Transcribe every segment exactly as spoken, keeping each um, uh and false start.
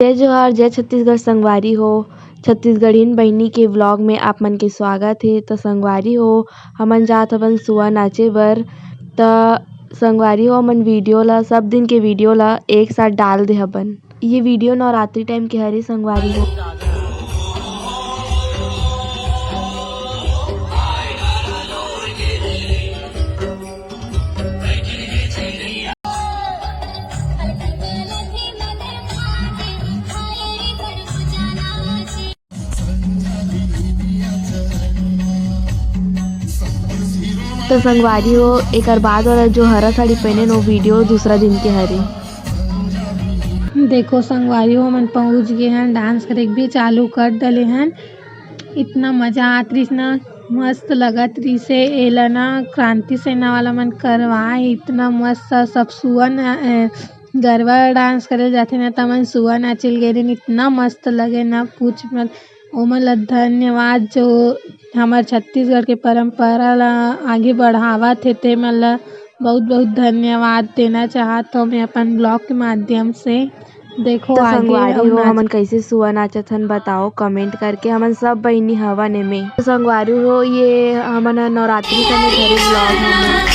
जय जोहार, जय छत्तीसगढ़ संगवारी हो। छत्तीसगढ़िन बहिनी के vlog में आप मन के स्वागत हे। त संगवारी हो, हमन जात हवन सुआ नाचे बर। त संगवारी हो, हमन video ला, सब दिन के video ला एक साथ डाल दे हबन। ये video नवरात्रि time के हरे संगवारी हो। तो संगवारी हो, एकर बाद वाला जो हरा साड़ी पहने न, वो video दूसरा दिन के हरे। देखो संगवारी हो, हमन पहुंच गए हैं, dance करे के भी चालू कर डले हैं। इतना मजा आत रहिस ना, मस्त लगत रहिस हे। एला ना क्रांति सेना वाला मन करवाए, इतना मस्त सब सुअन, अ, गरबा dance करे जाथे ना, त मन सुआ नाचे ल गे रहिन, इतना मस्त लगे ना, पूछ मत। ओमन ला धन्यवाद जो हमर छत्तीसगढ़ के परंपरा ला आगे बढ़ावत हे, ते मन ला बहुत बहुत धन्यवाद देना चाहत हौं मैं अपन vlog के माध्यम से। देखो तो आगे संगवारी अउ हो, नाच- हमन कैसे सुआ नाचत हन बताओ comment करके। हमन सब बहिनी हवन एमे। तो संगवारी हो, ये हमन ह नवरात्रि के में घरे vlog हमन।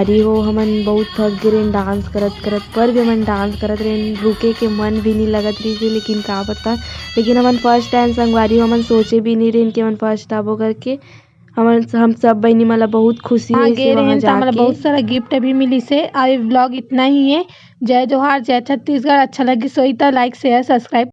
अरे हो, हमन बहुत थक गे रहेन डांस करत करत, पर भी हमन डांस करत रहेन, रुके के मन भी नहीं लगत रहिस हे। लेकिन का पता, लेकिन हमन फर्स्ट टाइम संगवारी हो, हमन सोचे भी नहीं रहेन कि हमन फर्स्ट आबो करके। हमन, हम सब बहिनी मन ला बहुत खुशी हाँ, होइस गे हे वहाँ रहेन, त हमला जाके। बहुत सारा गिफ्ट भी मिलिस हे। अउ ये व्लॉग इतना ही है। जय जोहार, जय छत्तीसगढ़। अच्छा लगिस होही त लाइक, शेयर, सब्सक्राइब